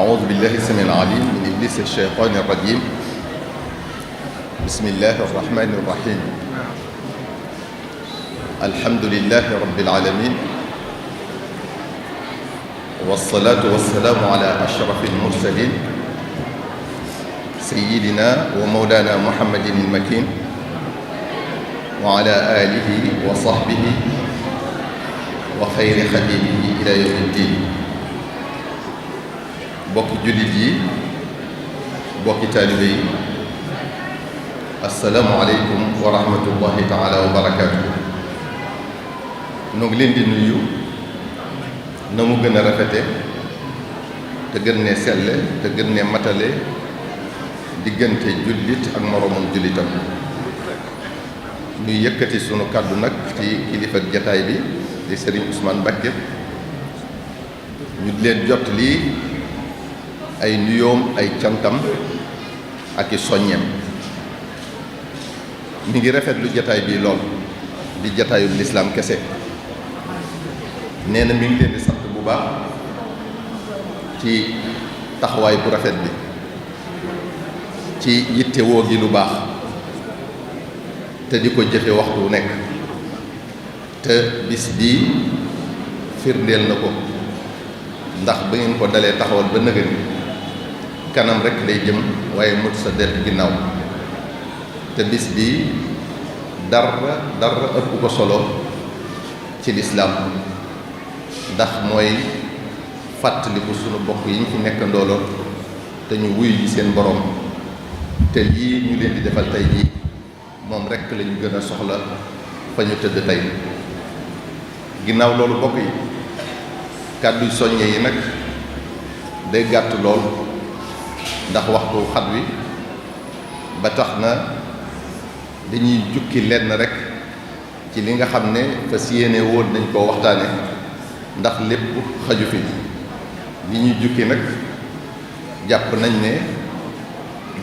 أعوذ بالله السميع العليم من إبليس الشيطان الرجيم. بسم الله الرحمن الرحيم. الحمد لله رب العالمين، والصلاة والسلام على أشرف المرسلين سيدنا ومولانا محمد المكين وعلى آله وصحبه وخير خديمه إلى يوم الدين. bokki jullit yi, bokki taalibe yi, assalaamu aleykum wa rahmatullahi taala wa barakaatu. noo ngi leen di nuyu na mu gën a rafete te gën ne selle te gën ne matale diggante jullit ak moroomam jullitam. ñuy yëkkati sunu kàddu nag ci kilifa jataay bi di Serigne Ousmane Mbacké, ñu leen jot lii ay nuyoom, ay cantam ak i soññeem. mi ngi rafetlu jataay bii lool, di jataayu lislaam kese. nee na mi ngi leen di sant bu baax ci taxawaay bu rafet bi, ci yittewoo gi lu baax te di ko jëfe waxtu wu nekk, te bis bii firndeel na ko, ndax ba ngeen ko dalee taxawal ba nëgëni kanam rek lay jëm waaye mut sa dell ginnaaw. te bis bii dara ëpp ko solo ci lislaam, ndax mooy fàttaliku sunu bokk yi ñu fi nekk ndooloon te ñu wuyu ji seen borom. te lii ñu leen di defal tey jii moom rek la ñu gën a soxla fa ñu tëdd tey. ginnaaw loolu bokk yi, kàddu soññe yi nag day gàtt lool ndax waxtu xat wi, ba tax na dañuy jukki lenn rek ci li nga xam ne fas yéene woon nañ koo waxtaane, ndax lépp xaju fi. li ñuy jukki nag jàpp nañ ne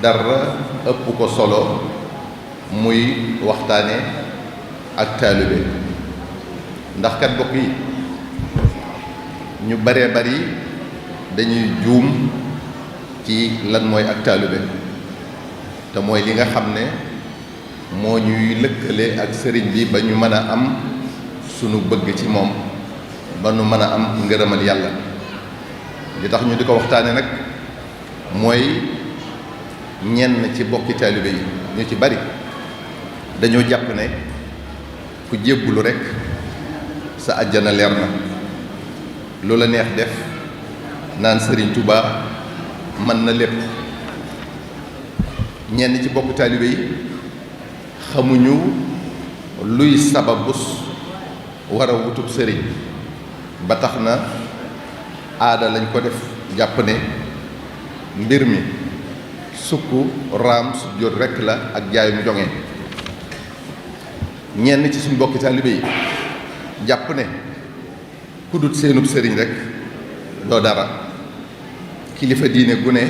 dara ëpp ko solo muy waxtaane ak taalibe. ndax kat bokk yi, ñu baree bari dañuy juum ci lan mooy ak taalibe, te mooy li nga xam ne moo ñuy lëkkale ak sëriñ bi ba ñu mën a am sunu bëgg ci moom, ba nu mën a am ngërëmal yàlla. li tax ñu di ko waxtaane nag mooy ñenn ci bokki taalibe yi ñu ci bari dañoo jàpp ne ku jébbulu rekk sa àjjana leer na, lu la neex def, naan Sëriñ Tuubaa mën na lépp. ñenn ci bokk taalibe yi xamuñu luy sababus war a wutub sëriñ, ba tax na aada lañ ko def, jàpp ne mbir mi sukk raam su jot rekk la ak jaayum jonge. ñenn ci suñ bokki taalibe yi jàpp ne ku dut seenub sëriñ rekk doo dara. kilifa diine gu ne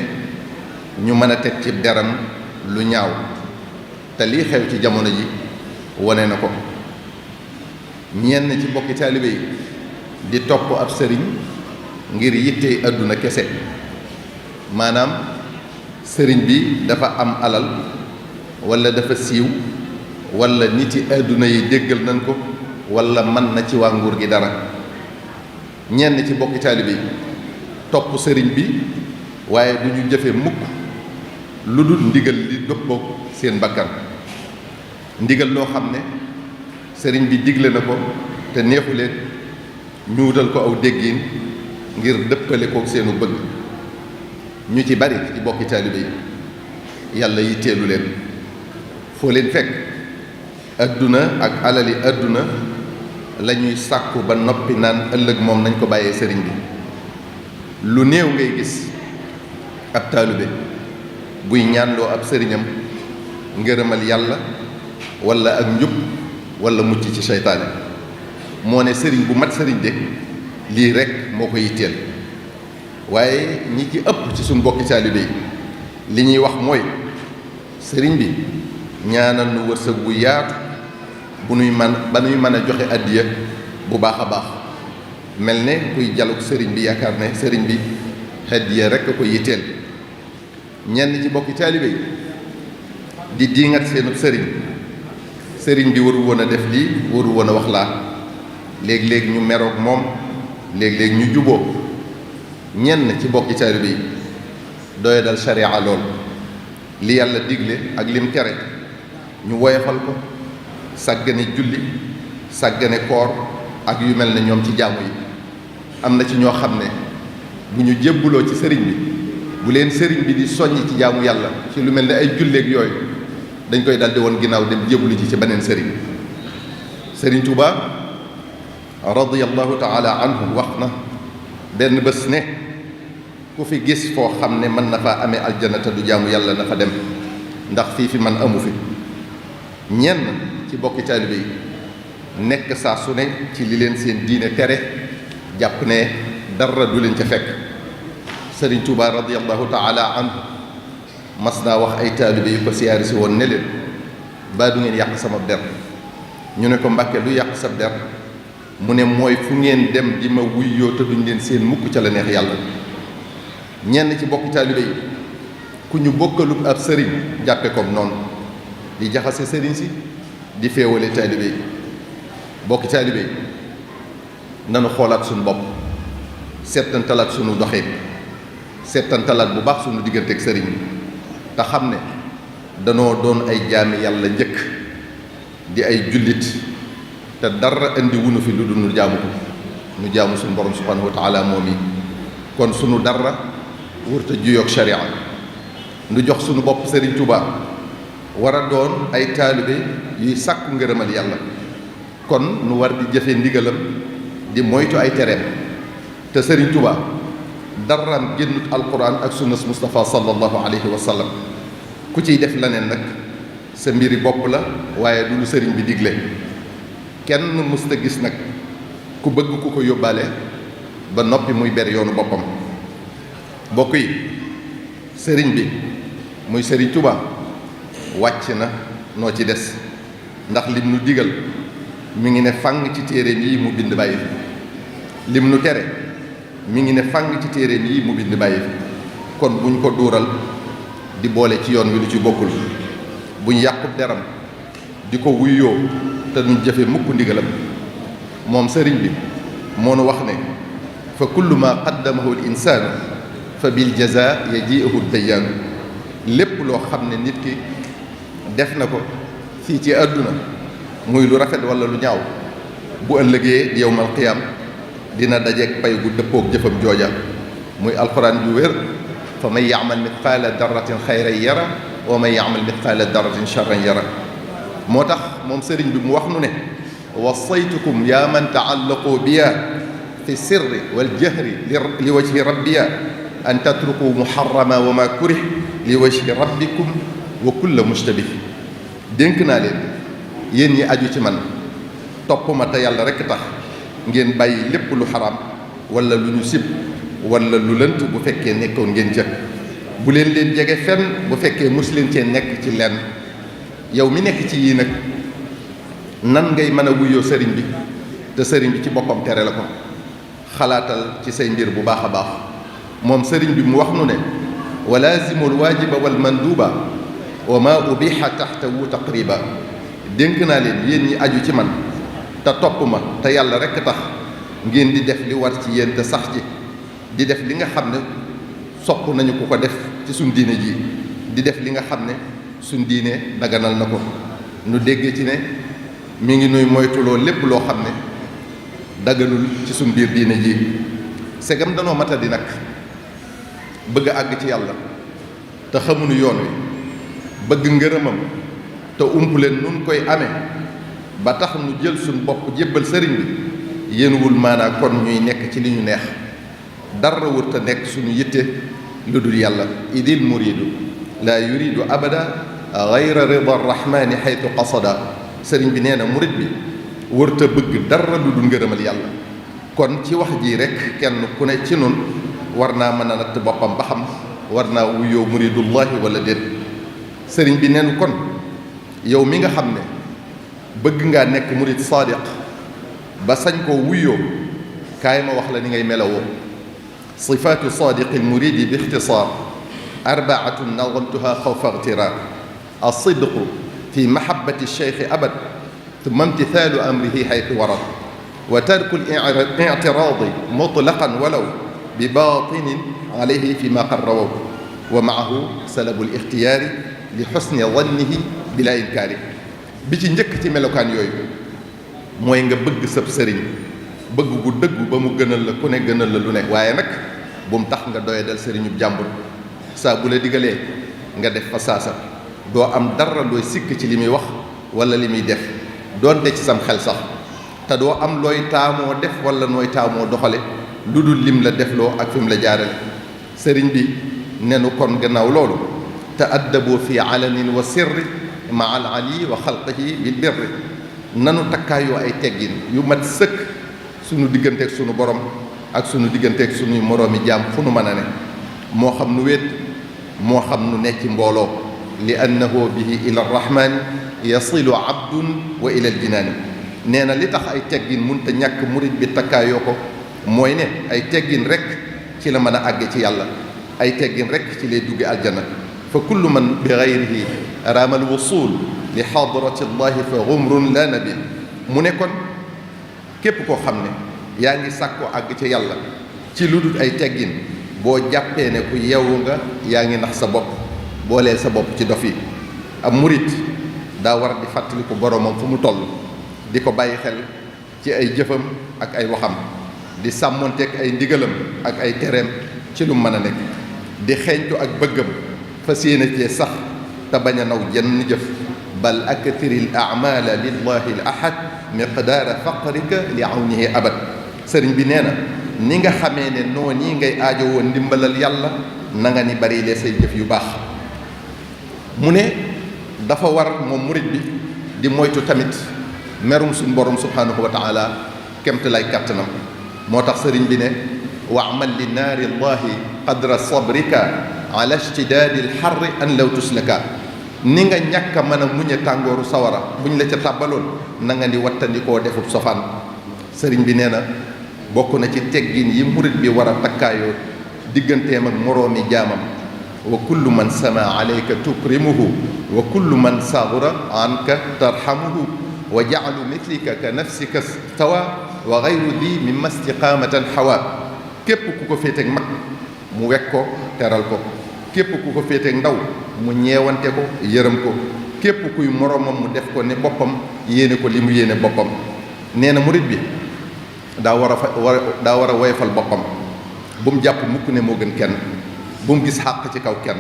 ñu mën a teg ci deram lu ñaaw, te lii xew ci jamono ji wane na ko. ñenn ci bokki taalibe yi di topp ab sëriñ ngir yittey àdduna kese, maanaam sëriñ bi dafa am alal walla dafa siiw walla nit yi àdduna yi déggal nañ ko walla mën na ci waa nguur gi dara. ñenn ci bokki taalibe yi topp sëriñ bi waaye du ñu jëfe mukk lu dul ndigal li dëppook seen bakkan. ndigal loo xam ne sëriñ bi digle na ko te neexu leen, ñu wutal ko aw déggin ngir dëppale kook seenu bëgg. ñu ci bari ci bokki taalibe yi yàlla yitteelu leen. foo leen fekk adduna ak alali adduna la ñuy sàkku ba noppi naan ëllëg moom nañ ko bàyyee sëriñ bi. lu néew ngay gis ab taalibe buy ñaanloo ab sëriñam ngërëmal yàlla walla ak njub walla mucc ci seytaane. moo ne sëriñ bu mat sëriñ de lii rekk moo ko yitteel. waaye ñi ci ëpp ci suñ bokki taalibe yi li ñuy wax mooy sëriñ bi ñaanal nu wërsëg bu yaatu bu nuy ba nuy mën a joxe addiya bu baax a baax, mel ne kuy jaluk sëriñ bi yaakaar ne sëriñ bi hadiya rekk ko yitteel. ñenn ci bokki taalibe yi di diingat seenub sëriñ bi waru woon a def lii waru woon a wax laa, léeg-léeg ñu meroog moom, léeg-léeg ñu juboo. ñenn ci bokki taalibe yi doya dal sharia lool, li yàlla digle ak lim tere ñu woyofal ko, sàggane julli, sàggane koor ak yu mel ne ñoom ci jaamu yi. am na ci ñoo xam ne bu ñu jébbuloo ci sëriñ bi, bu leen sëriñ bi di soññ ci jaamu yàlla ci lu mel ne ay julleeg yooyu, dañ koy daldi woon ginnaaw dem jébbulu ci beneen sëriñ Tuuba radiyallahu taala anhu wax na benn bés ne ku fi gis foo xam ne mën na faa amee aljana te du jaamu yàlla na fa dem, ndax fi man amu fi. ñenn ci bokki taalibe yi nekk saa su ne ci li leen seen diine tere, jàpp ne dara du leen ca fekk. sëriñ Tuuba radiyallahu taala anhu mas naa wax ay taalibe yu ko siyaari si woon ne leen, baa du ngeen yàq sama der? ñu ne ko Mbàkke lu yàq sa der? mu ne mooy fu ngeen dem di ma wuyyoo te duñ leen seen mukk ca la neex yàlla. ñenn ci bokki taalibe yi ku ñu bokkalub ab sëriñ jàppe comme noonu, di jaxase sëriñ si, di féewale taalibe yi. bokki taalibe yi nanu xoolaat suñu bopp, settantalaat suñu doxin, settantalaat bu baax suñu diggante ak sëriñ bi, te xam ne danoo doon ay jaami yàlla njëkk di ay jullit, te dara indi wunu fi lu dul nu jaamu ko, nu jaamu suñu borom subhanahu wa taala moom yi. kon sunu dara wurta juyoog sharia, nu jox sunu bopp sëriñ Tuuba, war a doon ay taalibe yuy sàkku ngërëmal yàlla. kon nu war di jëfe ndigalam, di moytu ay tereem. te sëriñ Tuuba daraam génnut alquran ak sunnas Mustafa sallallahu alayhi wa sallam. ku ciy def leneen nag sa mbiri bopp la, waaye du lu sëriñ bi digle. kenn mësta gis nag ku bëgg ku ko yóbbaale ba noppi muy ber yoonu boppam. bokk yi, sëriñ bi muy sëriñ Tuuba wàcc na, noo ci des, ndax lim nu digal mi ngi ne fàng ci téereem yi mu bind bàyyi fi. lim nu tere mi ngi ne fàng ci téereem yi mu bind bàyyi fi. kon buñ ko duural di boole ci yoon wi lu ci bokkul, buñ yàqub deram di ko wuyyoo te duñ jëfe mukk ndigalam. moom sëriñ bi moo nu wax ne fa kullu ma qaddamahu al insaanu fa bil jazaa yaji'uhu dayyaanu. lépp loo xam ne nit ki def na ko fii ci àdduna muy lu rafet wala lu ñaaw, bu ëllëgee di yawmal qiyaam dina dajeeg pay gu dëppoog jëfam jooja. muy alquran ju wér, fa man ya'mal mithqaala darratin xayran yara wa man ya'mal mithqaala darratin sharran yara. moo tax moom sëriñ bi mu wax nu ne wasaytukum yaa man taallaqu biya fi sirri wal jahri li wajhi rabbiya an tatruku muharrama wa ma kurih li wajhi rabbikum wa kulla mustabih. dénk naa leen yéen ñi aju ci man, topp ma te yàlla rekk tax, ngeen bàyyi lépp lu xaraam wala lu ñu sib wala lu lënt bu fekkee nekkoon ngeen jëkk. bu leen jege fenn bu fekkee mos leen cee nekk ci lenn. yow mi nekk ci yii nag nan ngay mën a wuyoo sëriñ bi te sëriñ bi ci boppam tere la ko? xalaatal ci say mbir bu baax a baax. moom sëriñ bi mu wax nu ne wa laazimu alwaajiba wal manduuba wa ma ubiha taxtawu taqriba. dénk naa leen yéen ñi aju ci man te topp ma te yàlla rekk tax, ngeen di def li war ci yéen te sax ci, di def li nga xam ne sopp nañu ku ko def ci suñ diine ji, di def li nga xam ne suñ diine daganal na ko. nu dégg ci ne mi ngi nuy moytuloo lépp loo xam ne daganul ci suñ biir diine ji. segam danoo matadi nag bëgg a àgg ci yàlla te xamuñu yoon wi, bëgg ngërëmam te ump leen nun koy amee, ba tax nu jël suñ bopp jébbal sëriñ bi, yéenuwul maanaa kon ñuy nekk ci li ñu neex. dara wër te nekk suñu yitte lu dul yàlla. idil muridu laa yuridu abada gayra rida rahmani xaytu qasada. sëriñ bi nee na murid bi wër te bëgg dara lu dul ngërëmal yàlla. kon ci wax ji rek kenn ku ne ci nun war naa mën a natt boppam ba xam war naa wuyoo muridullahi wala déet. sëriñ bi neen kon yow mi nga xam ne bëgg ngaa nekk murid saadiq ba sañ koo wuyoo, kaay ma wax la ni ngay melawoo. صفات صادق المريد باختصار أربعة نظمتها خوف اغترار الصدق في محبة الشيخ أبد ثم امتثال أمره حيث ورد وترك الاعتراض مطلقا ولو بباطن عليه فيما قرروا ومعه سلب الاختيار لحسن ظنه بلا إنكار bi ci njëkk ci melokaan yooyu mooy nga bëgg sëb sëriñ bëgg gu dëggu ba mu gënal la ku ne gënal la lu ne waaye nag bu mu tax nga doye dal sëriñub jàmbur saa bu la digalee nga def fa saasa doo am dara looy sikk ci li muy wax wala li muy def doonte ci sam xel sax te doo am looy taamoo def wala nooy taamoo doxale lu dul lim la defloo ak fi mu la jaarale sëriñ bi nenu kon gannaaw loolu te addaboo fi alanin wa sirri ma al ali wa xalqihi bil birri nanu takkaayoo ay teggin yu mat sëkk sunu digganteeg sunu borom ak sunu digganteeg sunuy moroomi jaam fu nu mën a ne moo xam nu wéet moo xam nu nekk ci mbooloo li annahu bihi ila arrahmani yasilu abdun wa ila aljinaani nee na li tax ay teggin munta ñàkk murit bi takkaayoo ko mooy ne ay teggin rek ci la mën a àgge ci yàlla ay teggin rek ci lay dugge aljana fa kullu man bi gayrihi raama alwusul li xadrati llahi fa gumrun la nabil mu ne kon képp koo xam ne yaa ngi sàkkoo àgg ca yàlla ci lu dul ay teggin boo jàppee ne ku yeewu nga yaa ngi nax sa bopp booleel sa bopp ci dof yi ab murit daa war di fàttali ko boromam fu mu toll di ko bàyyi xel ci ay jëfam ak ay waxam di sàmmonteeg ay ndigalam ak ay tereem ci lu mën a nekk di xeeñtu ak bëggam fas yéene cee sax te bañ a naw jenn jëf bal akthiri l amala lillahi l ahad miqdaara faqrika li awnihi abad sëriñ bi nee na ni nga xamee ne noo nii ngay aajo woon ndimbalal yàlla na nga ni bari lee say jëf yu baax mu ne dafa war moom murit bi di moytu tamit merum suñ borom subhanahu wa taala kemt lay kàttanam moo tax sëriñ bi ne waamal li naari llahi qadra sabrika ala ishtidaadi lxarri an law tuslaka ni nga ñàkk a mën a muñe tàngooru sawara buñ la ca tàbbaloon na nga ni wattandikoo defub sofaan sëriñ bi nee na bokk na ci teggin yi murit bi war a takkaayoo digganteem ak moroomi jaamam wa kullu man sama alayka tukrimuhu wa kullu man saghura anka tarhamuhu wa ja'alu mithlika ka nafsika stawa wa ghayru di mimma istiqamatan hawa képp ku ko féeteeg mag mu wekk ko teral ko képp ku ko féeteeg ndaw mu ñeewante ko yërëm ko képp kuy moroomam mu def ko ne boppam yéene ko li mu yéene boppam nee na murit bi daa war a woyofal boppam bu mu jàpp mukk ne moo gën kenn bu mu gis xàq ci kaw kenn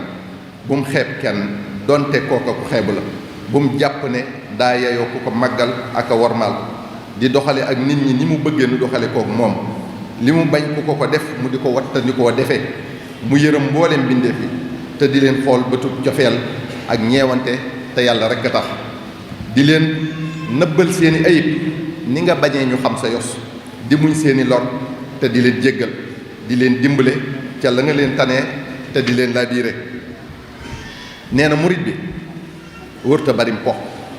bu mu xeeb kenn donte kooka ku xeebu la bu mu jàpp ne daa yeyoo ku ko màggal ak a wormaal di doxale ak nit ñi ni mu bëggee nu doxale kook moom li mu bañ ku ko def mu di ko wattandikoo defee mu yërëm mboolem mbindeef yi te di leen xool bëtub cofeel ak ñeewante te yàlla rek a tax di leen nëbbal seeni ayib ni nga bañee ñu xam sa yos di muñ seeni lor te di leen jéggal di leen dimbale ca la nga leen tanee te di leen laabiire nee na murit bi wërta bari mpox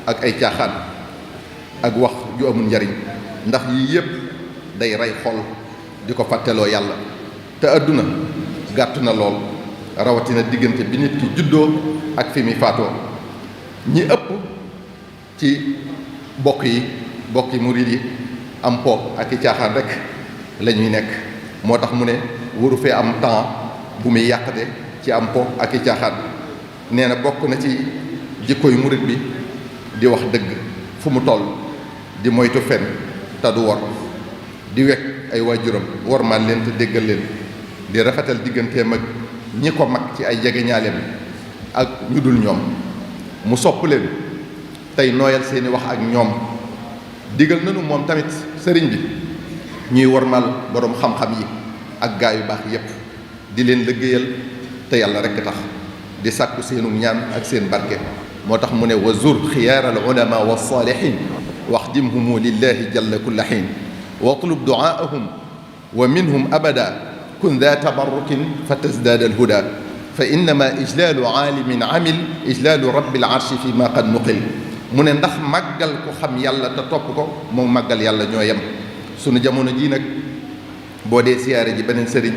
ak ay caaxaan ak wax ju amul njariñ ndax yii yépp day rey xol di ko fàtteloo yàlla te àdduna gàtt na lool rawatina diggante bi nit ki juddoo ak fi muy faatoo ñi ëpp ci bokki murit yi am po ak i caaxaan rek la ñuy nekk moo tax mu ne waru fee am temps bu muy yàqate ci am po ak i caaxaan nee na bokk na ci jikkoy murit bi di wax dëgg fu mu toll di moytu fen te du wor di wekk ay waajuram wormaal leen te déggal leen di rafetal digganteem ak ñi ko mag ci ay jegeñaaleem ak ñu dul ñoom mu sopp leen tey nooyal seeni wax ak ñoom digal nanu moom tamit sëriñ bi ñuy wormaal boroom xam-xam yi ak gaa yu baax yépp di leen liggéeyal te yàlla rekk tax di sàkku seenu ñaan ak seen barke moo tax mu ne wa zur xiyaar al ulama wa saalihin waxdimhumu lillahi jalla kulla xiin watlub duaahum wa minhum abada kun daa tabarrukin fa tasdaad al huda fa innama ijlaalu aalimin amil ijlaalu rabbil arshi fi ma qad nuqil mu ne ndax màggal ku xam yàlla te topp ko moom màggal yàlla ñoo yem sunu jamono jii nag boo dee siyaare ji beneen sëriñ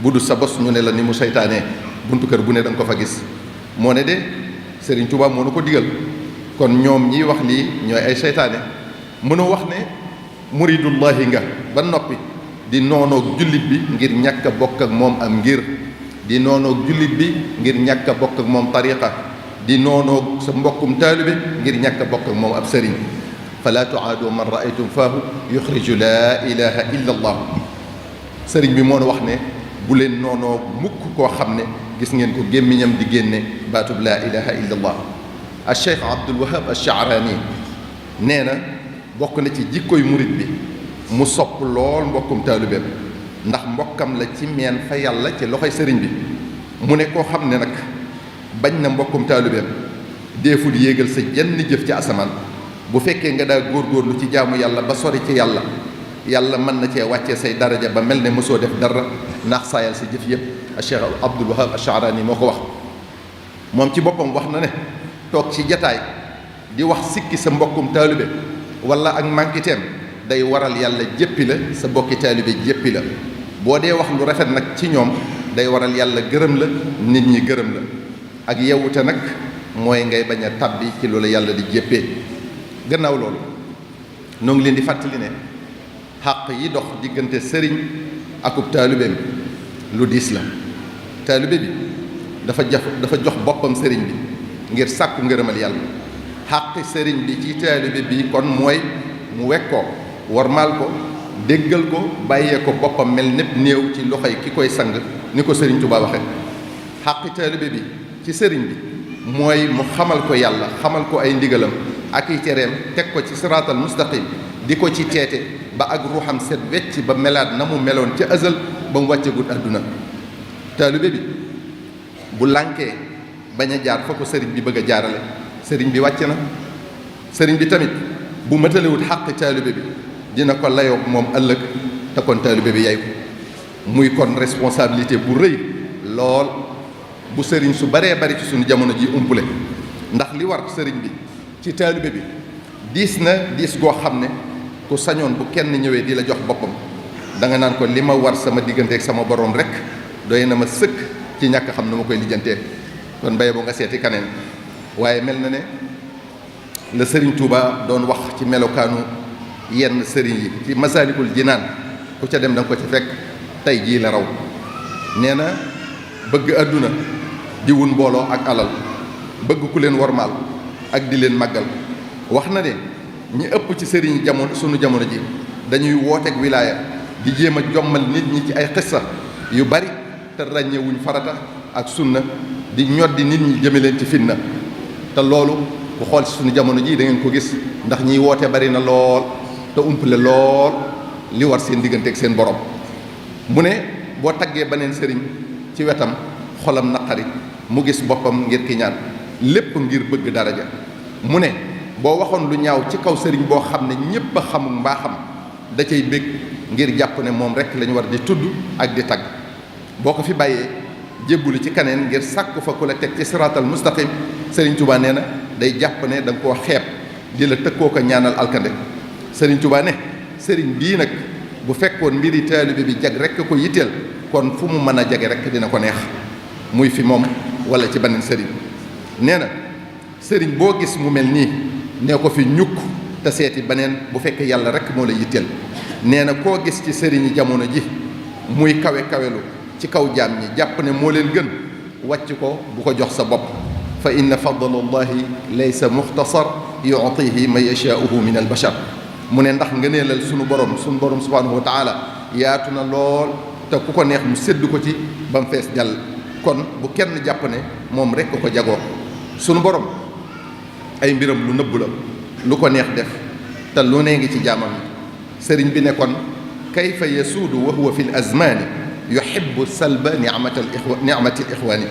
bu du sa bos ñu ne la ni mu seytaanee buntu kër bu ne da nga ko fa gis moo ne de Serigne Touba moo nu ko digal kon ñoom ñiy wax lii ñooy ay seytaane mënoo wax ne muridullahi nga ba noppi di noonoog jullit bi ngir ñàkk a bokk ak moom am ngir di noonoog jullit bi ngir ñàkk a bokk ak moom tariqa di noonoog sa mbokkum taalibe ngir ñàkk a bokk ak moom ab sëriñ fala tuaadu man raaytum faahu yuxriju laa ilaha illa allah sëriñ bi moo wax ne bu leen noonoo mukk koo xam ne gis ngeen ko gémmiñam di génne baatub laa ilaha illa allah al cheikh Abdul Wahab al Sha'rani nee na bokk na ci jikkoy murit bi mu sopp lool mbokkum taalibeem ndax mbokkam la ci meen fa yàlla ci loxoy sëriñ bi mu ne koo xam ne nag bañ na mbokkum taalibeem deeful yéegal sa jenn jëf ci asamaan bu fekkee nga daa góorgóorlu ci jaamu yàlla ba sori ci yàlla yàlla mën na cee wàccee say daraja ba mel ne mosoo def dara naax saayal sa jëf yëpp a cheikh Abdul Wahab Ash-Sha'rani moo ko wax moom ci boppam wax na ne toog ci jataay di wax sikki sa mbokkum taalibe wala ak mànkiteem day waral yàlla jéppi la sa bokki taalibe jéppi la boo dee wax lu rafet nag ci ñoom day waral yàlla gërëm la nit ñi gërëm la ak yewwute nag mooy ngay bañ a tabbi ci loolu yàlla di jéppee gannaaw loolu noo ngi leen di fàttali ne xàq yi dox diggante sëriñ akub taalibeem lu diis la taalibe bi dafa jox boppam sëriñ bi ngir sàkku ngërëmal yàlla xàqi sëriñ bi ci taalibe bi kon mooy mu wekk ko warmaal ko déggal ko bàyyee ko boppam mel népp néew ci loxoy ki koy sang ni ko sëriñ Tuubaa waxe xàqi taalibe bi ci sëriñ bi mooy mu xamal ko yàlla xamal ko ay ndigalam ak i tereem teg ko ci siraatal mustaqim di ko ci teete ba ak ruuxam set wecc ba melaat na mu meloon ca azal ba mu wàccegut àdduna taalibe bi bu lànkee bañ a jaar fa ko sëriñ bi bëgg a jaarale sëriñ bi wàcc na sëriñ bi tamit bu matalewut xàq taalibe bi dina ko layoog moom ëllëg te kon taalibe bi yay ko muy kon responsabilité bu rëy lool bu sëriñ su baree bari ci suñu jamono ji umpule ndax li war sëriñ bi ci taalibe bi diis na diis goo xam ne ku sañoon bu kenn ñëwee di la jox boppam da nga naan ko li ma war sama digganteeg sama borom rek doy na ma sëkk ci ñàkk xam nu ma koy lijjantee kon mbéye bu nga seeti kaneen waaye mel na ne la sëriñ Touba doon wax ci melokaanu yenn sëriñ yi ci Masaalikul Jinaan ku ca dem da nga ko ci fekk tey jii la raw nee na bëgg àdduna di wun mbooloo ak alal bëgg ku leen wormaal ak di leen màggal wax na ne ñi ëpp ci sëriñ jamono sunu jamono ji dañuy wooteeg wilaaya di jéem a jommal nit ñi ci ay xissa yu bari te ràññewuñ farata ak sunna di ñoddi nit ñi jëme leen ci fitna te loolu ku xool ci sunu jamono ji da ngeen ko gis ndax ñiy woote bari na lool te umpale lool li war seen diggante ak seen borom mu ne boo taggee beneen sëriñ ci wetam xolam naqari mu gis boppam ngir ki ñaan lépp ngir bëgg daraja mu ne boo waxoon lu ñaaw ci kaw sëriñ boo xam ne ñépp a xamul mbaaxam da cay bég ngir jàpp ne moom rek lañu war di tudd ak di tagg boo ko fi bàyyee jébbulu ci kaneen ngir sàkku fa ku la teg ci siraatal mustaqim sëriñ Tuubaa nee na day jàpp ne da nga koo xeeb di la tëkkoo ko ñaanal alkande sëriñ Tuubaa ne sëriñ bii nag bu fekkoon mbiri taalibe bi jag rek ko yitteel kon fu mu mën a jage rek dina ko neex muy fi moom wala ci beneen sëriñ nee na sëriñ boo gis mu mel nii nee ko fi ñukk te seeti beneen bu fekkee yàlla rek moo la yitteel nee na koo gis ci sëriñi jamono ji muy kawelu ci kaw jaam ñi jàpp ne moo leen gën wàcc ko bu ko jox sa bopp fa inna fadlallahi laysa muxtasar yu'tihi man yashaa'uhu min albashar mu ne ndax ngëneelal sunu borom subhanahu wa taala yaatu na lool te ku ko neex mu sédd ko ci ba mu fees jàll kon bu kenn jàpp ne moom rek ko jagoo sunu borom ay mbiram lu nëbb la lu ko neex def te lu nee ngi ci jaamam yi sëriñ bi ne kon kayfa yasuudu wa huwa fi l azmaani yuhibbu salba ni'mati l ixwaani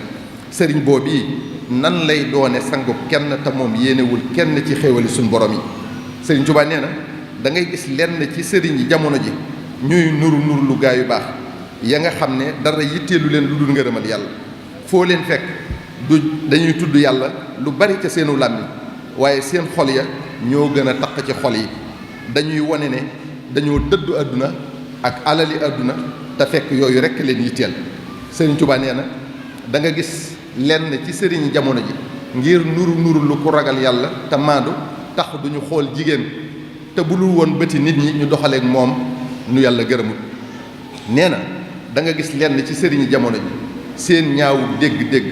sëriñ boobii nan lay doone sangu kenn te moom yéenewul kenn ci xéewali suñu borom yi sëriñ Tuubaa nee na da ngay gis lenn ci sëriñ yi jamono ji ñuy nuru lu gaa yu baax ya nga xam ne dara yitteelu leen lu dul ngërëmal yàlla foo leen fekk du dañuy tudd yàlla lu bari ca seenu làmmiñ waaye seen xol ya ñoo gën a taq ci xol yi dañuy wane ne dañoo dëddu àdduna ak alali àdduna te fekk yooyu rekk leen yitteel Sëriñ Tuubaa nee na da nga gis lenn ci sëriñ jamono ji ngir nuru lu ku ragal yàlla te maandu tax duñu xool jigéen te bu dul woon bëti nit ñi ñu doxaleek moom nu yàlla gërëmul. nee na da nga gis lenn ci sëriñ jamono ji seen ñaawu dégg-dégg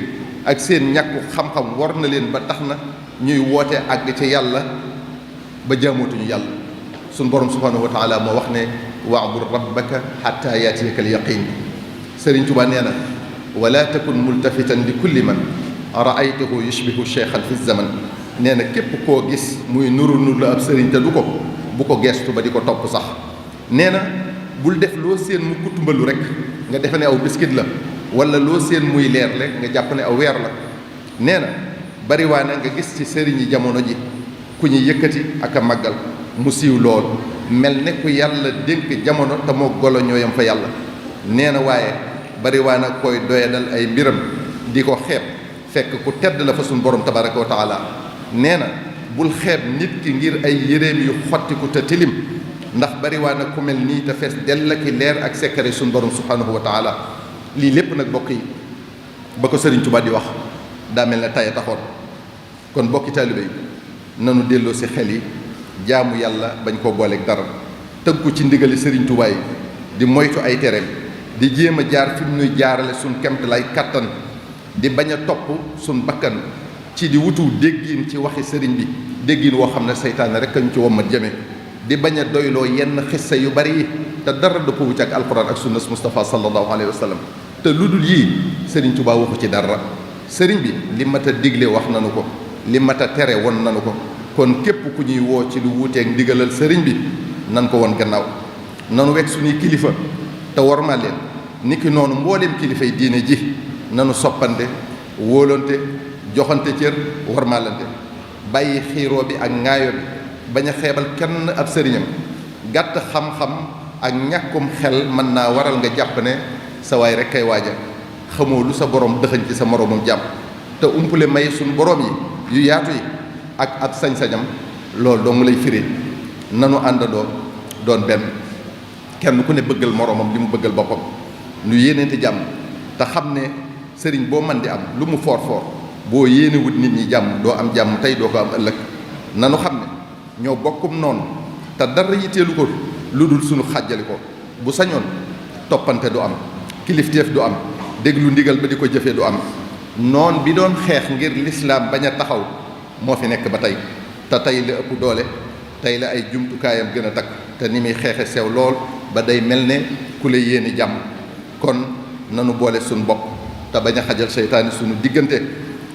ak seen ñàkku xam-xam war na leen ba tax na ñuy woote àgg ca yàlla ba jaamootuñu yàlla. suñ borom subhanahu wa taala moo wax ne wa'bud rabbaka hatta yaatiyaka al yaqin. Sëriñ Tuubaa nee na wala takun multafitan li kulli man raaytahu yushbihu cheikhan fi zaman. nee na képp koo gis muy nuru la ab sëriñ te du ko bu ko geestu ba di ko topp sax. nee na bul def loo seen mu kutumbalu rek nga defe ne aw biskit la wala loo seen muy leer rek nga jàpp ne aw weer la. nee na bariwaana nga gis ci sëriñi jamono ji ku ñu yëkkati ak a màggal mu siiw lool mel ne ku yàlla dénk jamono te moo golo ñooyam fa yàlla. nee na waaye bariwaana koy doyadal ay mbiram di ko xeeb fekk ku tedd la fa suñu borom tabaraka wa taala. nee na bul xeeb nit ki ngir ay yéreem yu xottiku te tilim ndax bariwaana ku mel nii te fees dell ki leer ak sekkare suñu borom subhanahu wa taala. lii lépp nag bokk yi ba ko Sëriñ Tuubaa di wax daa mel ne taye taxoon. kon bokki taalibe yi nanu delloo si xel yi jaamu yàlla bañ koo booleeg dara tënku ci ndigali Sëriñ Tuubaa yi di moytu ay tereem di jéem a jaar fi mu nuy jaarale suñ kemt lay kattan di bañ a topp suñ bakkan ci di wutu déggin ci waxi sëriñ bi déggin woo xam ne seytaane rek kañ ci wommat jëme di bañ a doyloo yenn xissa yu bari yi te dara dëppwu ci ak alquran ak sunnas Mustafa sallallahu alayhi wa sallam. te lu dul yii Sëriñ Tuubaa waxu ci dara. sëriñ bi li mat a digle wax nanu ko li mat a tere won nanu ko. kon képp ku ñuy woo ci lu wuuteeg ndigalal sëriñ bi nan ko won gannaaw nanu wekk suñuy kilifa te wormal leen niki noonu mbooleem kilifay diine ji nanu soppante wóolante joxante cër wormalante bàyyi xiiroo bi ak ŋaayo bi bañ a xeebal kenn ab sëriñam. gàtt xam-xam ak ñàkkum xel mën naa waral nga jàpp ne sa waay rek kay waaja xamoo lu sa borom dëxëñ ci sa moroomam jàmm te umpule may suñu borom yi yu yaatu yi ak ab sañ-sañam loolu dong lay firi. nanu àndandoo doon benn kenn ku ne bëggal moroomam li mu bëggal boppam nu yéeneente jàmm te xam ne sëriñ boo man di am lu mu foor foor boo yéenewut nit ñi jàmm doo am jàmm tey doo ko am ëllëg. nanu xam ne ñoo bokkum noonu te dara yitteelu ko lu dul suñu xàjjali ko bu sañoon toppante du am kilifteef du am déglu ndigal ba di ko jëfee du am. noon bi doon xeex ngir lislaam bañ a taxaw moo fi nekk ba tey te tey la ëpp doole tey la ay jumtukaayam gën a takk te ni muy xeexe sew lool ba day mel ne ku la yéeni jàmm. kon nanu boole suñu bopp te bañ a xajal seytaane suñu diggante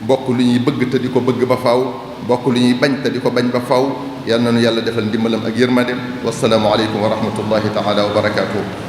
bokk lu ñuy bëgg te di ko bëgg ba faw bokk lu ñuy bañ te di ko bañ ba faw yal na nu yàlla defal ndimbalam ak yërmandeem. wassalaamu aleykum wa rahmatullahi taala wa barakaatuh.